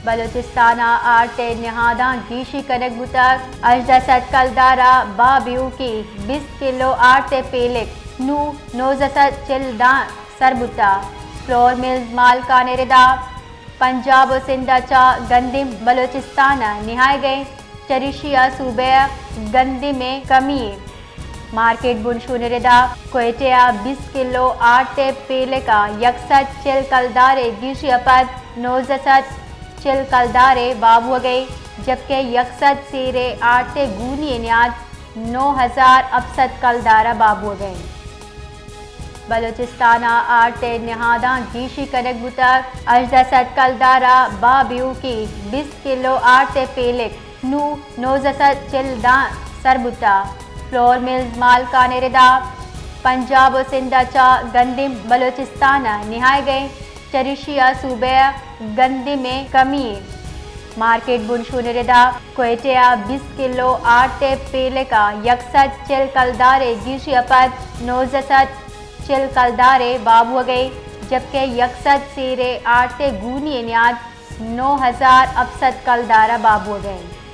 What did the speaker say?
بلوچستان ء آرت ء نہاداں گیشی کنگ بوتگ، ہژدہ سد کلدار ء بابیوکی، بیست کلو آرت ء پیلک نوں نوزدہ سد چل داں سر بوتگ۔ فلور ملز مالکان ء ردا پنجاب و سندھ ء چہ گندم بلوچستان ء نہائیگ ء، چریشی ء صوبہ ء گندم ء کمی ء۔ مارکیٹ بنشون ء ردا کوئٹہ ء بیست کلو آرت ء پیلک ء یک سد چل کلدار ء گیشی ء پد نوزدہ سد چل کلدار ء بابوگ ء، جبکہ یک سد سیر ء آرت ء گونی ء نیاد نو ہزار ہپت سد کلدار ء بابوگ ء انت۔ بلوچستان ء آرت ء نہاداں گیشی کنگ بوتگ، ہژدہ سد کلدار ء بابیوکی، بیست کلو آرت ء پیلک نوں نوزدہ سد چل داں سر بوتگ۔ فلور ملز مالکان ء ردا پنجاب و سندھ ء چہ گندم بلوچستان ء نہائیگ ء، چریشی ء صوبہ ء گندم ء کمی ء۔ مارکیٹ بنشون ء ردا کوئٹہ ء بیست کلو آرت ء پیلک ء یک سد چل کلدار ء گیشی ء پد نوزدہ سد چل کلدار ء بابوگ ء، جبکہ یک سد سیر ء آرت ء گونی ء نیاد نو ہزار ہپت سد کلدار ء بابوگ ء انت۔